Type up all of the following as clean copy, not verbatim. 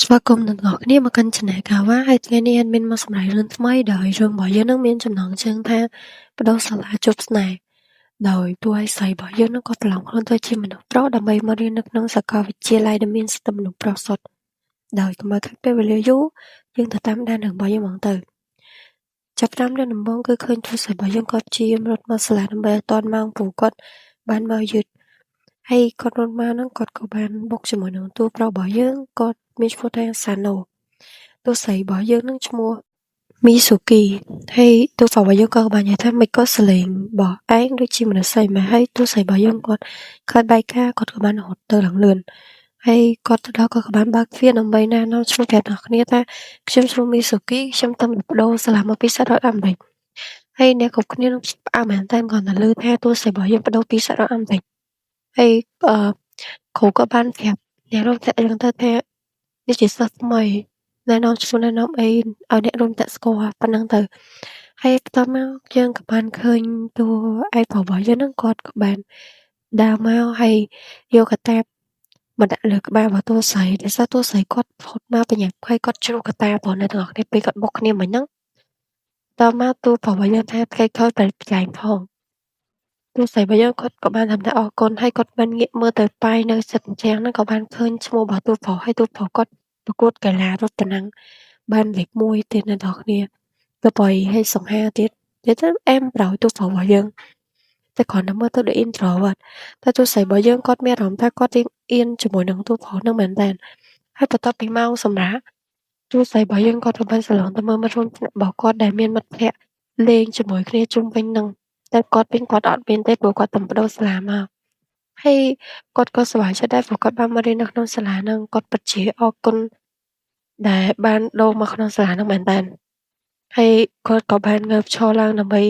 ស្វាគមន៍អ្នកទាំងអស់គ្នាមកកាន់ Channel Kawa ហើយថ្ងៃនេះ admin មកសម្ដែងរឿងថ្មីដោយរឿងរបស់យើងនឹងមានចំណងជើងថាប្ដូរសាលាជប់ស្នេហ៍ដោយតួឯកស្រីរបស់យើងនឹងក៏ប្រឡងខ្លួនទៅជាមនុស្សប្រុសដើម្បីមករៀននៅក្នុងសាកលវិទ្យាល័យដែលមានសិទ្ធិមនុស្សប្រុសសុទ្ធ។ដោយកុំឲ្យខាតពេលវេលាយូរយើងទៅតាមដានរឿងរបស់យើងហ្មងទៅចាប់ផ្ដើមរឿងដំបូងគឺឃើញតួស្រីរបស់យើងគាត់ព្យាយាមរត់មកសាលាដើម្បីឲ្យទាន់ម៉ោងព្រោះគាត់បានមកយឺតហើយគាត់រត់មកហ្នឹងគាត់ក៏បានបុកជាមួយនឹងតួប្រុសរបស់យើងគាត់មានឈ្មោះថាសាណូតួស្រីរបស់យើងនឹងឈ្មោះមីស៊ូគីហើយតួប្រុសរបស់យើងក៏បាននិយាយថាមិនក៏សលេងរបស់ឯងដូចជាមនុស្សស្រីម៉េះហើយតួស្រីរបស់យើងគាត់ខ្លាចបែកការគាត់ក៏បានរត់ទៅឡើងលឿនហើយគាត់ទៅដល់គាត់ក៏បានបើកទ្វារដើម្បីណែនាំឈ្មោះប្រាប់អ្នកគ្នាថាខ្ញុំឈ្មោះមីស៊ូគីខ្ញុំទៅប្ដូរសាលាមកពីសហរដ្ឋអាមេរិកហើយអ្នកគ្រប់គ្នានឹងផ្អើលមែនតើគ្រាន់តែឮថាតួស្រីរបស់យើងប្ដូរពីសហរដ្ឋអាមេរិកហើយអឺគ្រូក៏បានប្រាប់អ្នករួមថ្នាក់អញ្ចឹងទៅថានេះជាសិស្សថ្មីណែនាំឈ្មោះណែនាំអីឲ្យអ្នករួមថ្នាក់ស្គាល់ប៉ុណ្ណឹងទៅហើយបន្ទាប់មកយើងក៏បានឃើញតួឯកប្រុសរបស់យើងហ្នឹងគាត់ក៏បានដើរមកហើយយកកាតាបមកដាក់លើក្បាលរបស់តួស្រីដោយសារតួស្រីគាត់រត់មកប្រញាប់ហើយគាត់ជ្រុះកាតាបរបស់អ្នកទាំងអស់គ្នាពេលគាត់បុកគ្នាមិញហ្នឹងតមកតួប្រុសរបស់យើងថាថ្ងៃក្រោយប្រចែងផងតួស្រីរបស់យើងគាត់ក៏បានធ្វើថាអរគុណហើយគាត់បានងាកមើលទៅប៉ាយនៅចិត្តអញ្ចឹងហ្នឹងក៏បានឃើញឈ្មោះរបស់តួប្រុសហើយតួប្រុសគាត់ប្រកួតកីឡារត់ប្រណាំងបានលេខ1ទៀតអ្នកទាំងអស់គ្នាទៅប្រយឲ្យសង្ហាទៀតនិយាយទៅអែមប្រយតួប្រុសរបស់យើងតែគ្រាន់តែមើលទៅដូច introvert តែតួស្រីរបស់យើងគាត់មានអារម្មណ៍ថាគាត់រៀងអៀនជាមួយនឹងតួប្រុសហ្នឹងមែនតើហើយបន្ទាប់ពីម៉ោងសម្រាប់តួស្រីរបស់យើងគាត់ក៏បានសឡងទៅមើលមិត្តរួមថ្នាក់របស់គាត់ដែលមានមិត្តភ័ក្តិលេងជាមួយគ្នាជុំវិញនឹងតែគាត់វិញគាត់អត់មានទេព្រោះគាត់ទៅប្ដូរសាលាមកហើយគាត់ក៏សប្បាយចិត្តដែរព្រោះគាត់បានមករៀននៅក្នុងសាលាហ្នឹងគាត់ពិតជាអរគុណដែលបានដូរមកក្នុងសាលាហ្នឹងមែនតើហើយគាត់ក៏បានងើបឈរឡើងដើម្បី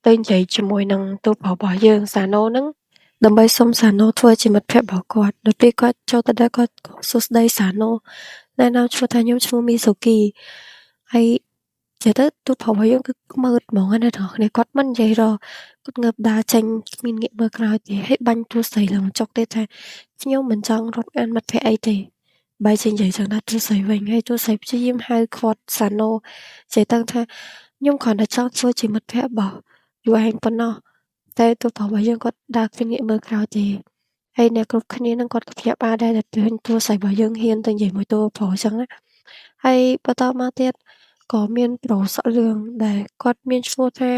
ទៅនិយាយជាមួយនឹងតួប្រុសរបស់យើងសាណូហ្នឹងដើម្បីសុំសាណូធ្វើជាមិត្តភក្តិរបស់គាត់ដល់ពេលគាត់ចូលទៅដល់គាត់ក៏សួស្តីសាណូណែនាំឈ្មោះថាខ្ញុំឈ្មោះមីស៊ូគីហើយនិយាយទៅតួប្រុសរបស់យើងគឺក្មើតហ្មងណាអ្នកគ្នាគាត់មិននិយាយរគាត់ងើបដើរចេញគ្មានងាកមើលក្រោយទេហើយបាញ់តួស្រីឡើងចុកទេថាខ្ញុំមិនចង់រាប់អានមិត្តភក្តិអីទេបែរជានិយាយចឹងដល់តួស្រីវិញហើយតួស្រីព្យាយាមហៅគាត់សាណូនិយាយទៅថាខ្ញុំគ្រាន់តែចង់ធ្វើជាមិត្តភក្តិរបស់យូរឯងប៉ុណ្ណោះតែតួប្រុសរបស់យើងគាត់ដើរគ្មានងាកមើលក្រោយទេហើយអ្នកគ្រប់គ្នានឹងគាត់ក៏ភ្ញាក់ផ្អើលដែរតែឃើញតួស្រីរបស់យើងហ៊ានទៅនិយាយមួយតួប្រុសចឹងណាហើយបន្តមកទៀតក៏មានប្រុសសក់លឿងដែលគាត់មានឈ្មោះថា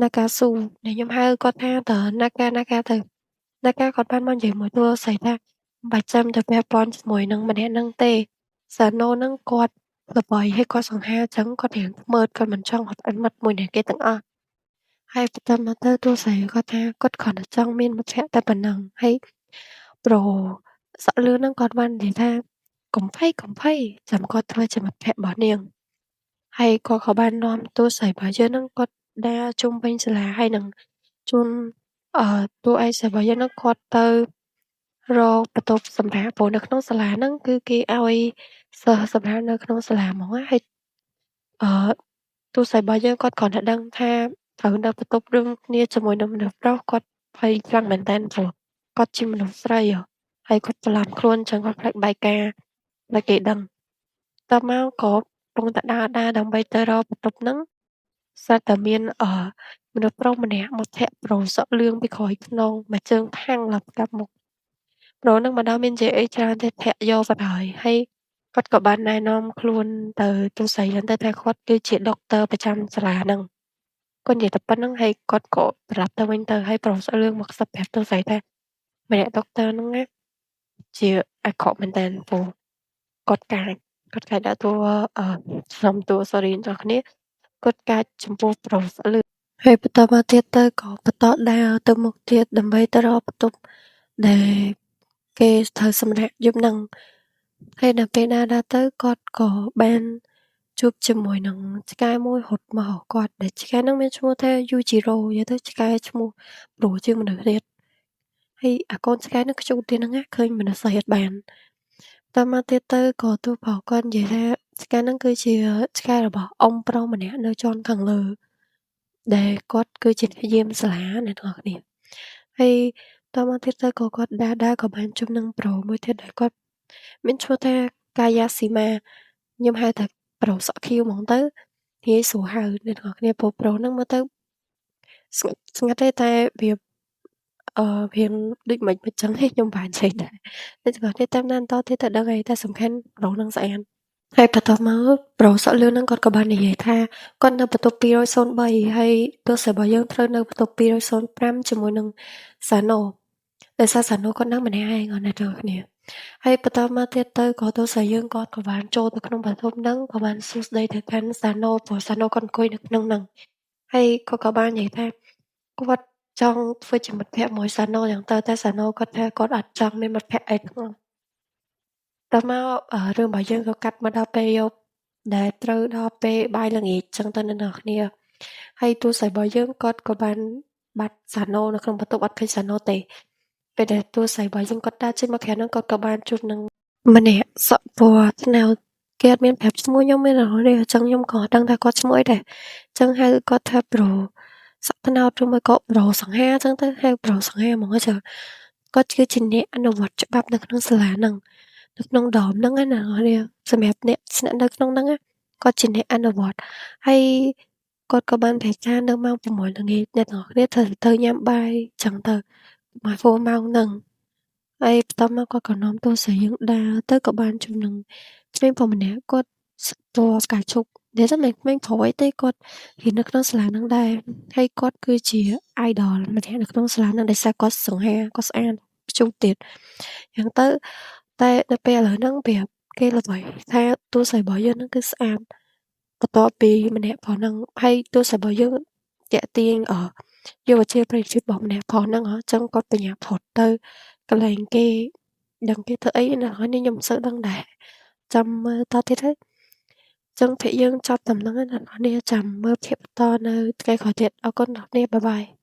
ណាកាស៊ូដែលខ្ញុំហៅគាត់ថាតណាកាណាកាទៅណាកាគាត់បានមកនិយាយមួយតួស្រីថាមិនបាច់ចាំទៅពាក់ព័ន្ធជាមួយនឹងម្នាក់នឹងទេសាណូនឹងគាត់ល្បីហើយគាត់សង្ហាចឹងគាត់រៀងថ្មើតគាត់មិនចង់រាប់អានមិត្តមួយអ្នកគេទាំងអស់ហើយបន្តមកទៅតួស្រីគាត់ថាគាត់គ្រាន់តែចង់មានមិត្តភក្តិតែប៉ុណ្ណឹងហើយប្រូសក់លឿនហ្នឹងគាត់បាននិយាយថាកុំភ័យកុំភ័យចាំគាត់ធ្វើជាមិត្តភក្តិរបស់នាងហើយគាត់ក៏បាននាំតួស្រីរបស់យើងហ្នឹងគាត់ដើរជុំវិញសាលាហើយនឹងជូនអឺតួឯកស្រីរបស់យើងហ្នឹងគាត់ទៅរកបន្ទប់សម្រាកព្រោះនៅក្នុងសាលាហ្នឹងគឺគេឲ្យសិស្សសម្រាកនៅក្នុងសាលាហ្មងណាហើយអឺតួស្រីរបស់យើងគាត់គ្រាន់តែដឹងថាត្រូវនៅបន្ទប់រួមគ្នាជាមួយនឹងមនុស្សប្រុសគាត់ភ័យខ្លាំងមែនទែនព្រោះគាត់ជាមនុស្សស្រីហើយគាត់បន្លំខ្លួនអញ្ចឹងគាត់ខ្លាចបែកការដែលគេដឹងតមកក៏កំពុងតែដើរដើរដើម្បីទៅរកបន្ទប់ហ្នឹងស្រាប់តែមានអឺមនុស្សប្រុសម្នាក់មកធាក់ប្រុសសក់លឿងពីក្រោយខ្នងមួយជើងផាំងឡើងកាប់មុខប្រុសហ្នឹងមកដល់មាននិយាយអីច្រើនទេធាក់យកបណ្ដោយហើយគាត់ក៏បានណែនាំខ្លួនទៅទូស្រីហ្នឹងទៅថាគាត់គឺជាដុកទ័រប្រចាំសាលាហ្នឹងគាត់និយាយតែប៉ុណ្្នឹងហើយគាត់ក៏ត្រឡប់ទៅវិញទៅហើយប្រុសសក់លឿងមកសឹកប្រាប់ទូស្រីថាម្នាក់ដុកទ័រហ្នឹងណាជាអាក្រក់មែនតើព្រោះគាត់កាចគាត់កាចដាក់តួអឺសំតួ sorry អ្នកគ្នាគាត់កាចចំពោះប្រុសសក់លឿងហើយបន្តមកទៀតទៅក៏បន្តដើរទៅមុខទៀតដើម្បីទៅរកបន្ទប់ដែលគេត្រូវសម្រាកយប់ហ្នឹងហើយដល់ពេលដើរដើរទៅគាត់ក៏បានជួបជាមួយនឹងឆ្កែមួយរត់មករកគាត់ដែលឆ្កែហ្នឹងមានឈ្មោះថាយូជីរ៉ូនិយាយទៅឆ្កែឈ្មោះប្រុសជាងមនុស្សទៀតហើយអាកូនឆ្កែហ្នឹងខ្ជូតទៀតហ្នឹងណាឃើញមនុស្សស្រីអត់បានតមកទៀតទៅក៏ទូប្រុសគាត់និយាយថាឆ្កែហ្នឹងគឺជាឆ្កែរបស់អ៊ំប្រុសម្នាក់នៅជាន់ខាងលើដែលគាត់គឺជាអ្នកយាមសាលាអ្នកទាំងអស់គ្នាហើយតមកទៀតទៅក៏គាត់ដើរដើរក៏បានជួបនឹងប្រុសមួយទៀតដែលគាត់មានឈ្មោះថា កាយាស៊ីម៉ាខ្ញុំហៅថាប្រុសសក់ខៀវហ្មងទៅងាយស្រួលហៅអ្នកទាំងអស់គ្នាព្រោះប្រុសហ្នឹងមើលទៅស្ងាត់ស្ងាត់ទេតែវារៀងដូចមិនមិនចឹងទេខ្ញុំបាននិយាយដែរអ្នកទាំងអស់គ្នាតាមដានតទៀតទៅដឹងហើយតែសំខាន់ប្រុសហ្នឹងស្អាតហើយបន្ទាប់មកប្រុសសក់លឿងហ្នឹងគាត់ក៏បាននិយាយថាគាត់នៅបន្ទប់203ហើយទស្ស័យរបស់យើងត្រូវនៅបន្ទប់205ជាមួយនឹងសាណូដោយសារសាណូគាត់នៅម្នាក់ឯងអ្នកទាំងអស់គ្នាហើយបន្តមកទៀតទៅក៏ទស្ស័យយើងគាត់ក៏បានចូលទៅក្នុងបន្ទប់ហ្នឹងក៏បានសួស្ដីទៅកាន់សាណូព្រោះសាណូគាត់អង្គុយនៅក្នុងហ្នឹងហើយគាត់ក៏បាននិយាយថាគាត់ចង់ធ្វើជាមិត្តភក្តិមួយសាណូយ៉ាងទៅតែសាណូគាត់ថាគាត់អត់ចង់មានមិត្តភក្តិអីទាំងអស់តមករឿងរបស់យើងក៏កាត់មកដល់ពេលយប់ដែលត្រូវដល់ពេលបាយល្ងាចចឹងទៅអ្នកនរគ្នាហើយទូរស័ព្ទរបស់យើងគាត់ក៏បានបាត់សាណូនៅក្នុងបន្ទប់អត់ឃើញសាណូទេពេលដែលទូរស័ព្ទរបស់យើងគាត់ដើរចេញមកក្រៅហ្នឹងគាត់ក៏បានជួបនឹងម្នាក់សក់ពណ៌ត្នោតគេអត់មានប្រាប់ឈ្មោះខ្ញុំទេណានេះអញ្ចឹងខ្ញុំក៏អត់ដឹងថាគាត់ឈ្មោះអីដែរអញ្ចឹងហៅគាត់ថាប្រូសក់ត្នោតឬមួយក៏ប្រូសង្ហាអញ្ចឹងទៅហៅប្រូសង្ហាហ្មងចឹងគាត់គឺជាអ្នកអនុវត្តច្បាប់នៅក្នុងសាលាហ្នឹងនៅក្នុងដមហ្នឹងណានេះសម្រាប់អ្នកស្នាក់នៅក្នុងហ្នឹងគាត់ជាអ្នកអនុវត្តហើយគាត់ក៏បានប្រាប់ថានៅម៉ោង6ល្ងាចអ្នកទាំងអស់គ្នាត្រូវទៅញ៉ាំបាយចឹងទៅមកហ្វូម៉ោងហ្នឹងហើយបន្ទាប់មកគាត់ក៏នាំទូរស័ព្ទយើងដើរទៅក៏បានជួបនឹងក្មេងប្រុសម្នាក់គាត់ពណ៌ផ្កាឈូកនិយាយទៅមិនក្មេងប្រុសអីទេគាត់រៀននៅក្នុងសាលាហ្នឹងដែរហើយគាត់គឺជា idol ម្នាក់នៅក្នុងសាលាហ្នឹងដោយសារគាត់សង្ហាគាត់ស្អាតខ្ជូតទៀតអញ្ចឹងទៅតែនៅពេលឥឡូវហ្នឹងប្រាប់គេល្បីថាទូរស័ព្ទរបស់យើងហ្នឹងគឺស្អាតបន្ទាប់ពីម្នាក់ប្រុសហ្នឹងហើយទូរស័ព្ទរបស់យើងតាក់ទាញយុវជាប្រិយភាពរបស់ម្នាក់ប្រុសហ្នឹងអញ្ចឹងគាត់បញ្ញាផុតទៅកន្លែងគេដឹងគេធ្វើអីណាហើយនេះខ្ញុំមិនសូវដឹងដែរចាំមើលតទៀតហើយចឹងភាគយើងចប់តែហ្នឹងណាអ្នកនរចាំមើលភាគបន្តនៅថ្ងៃក្រោយទៀតអរគុណអ្នកនរបាយបាយ។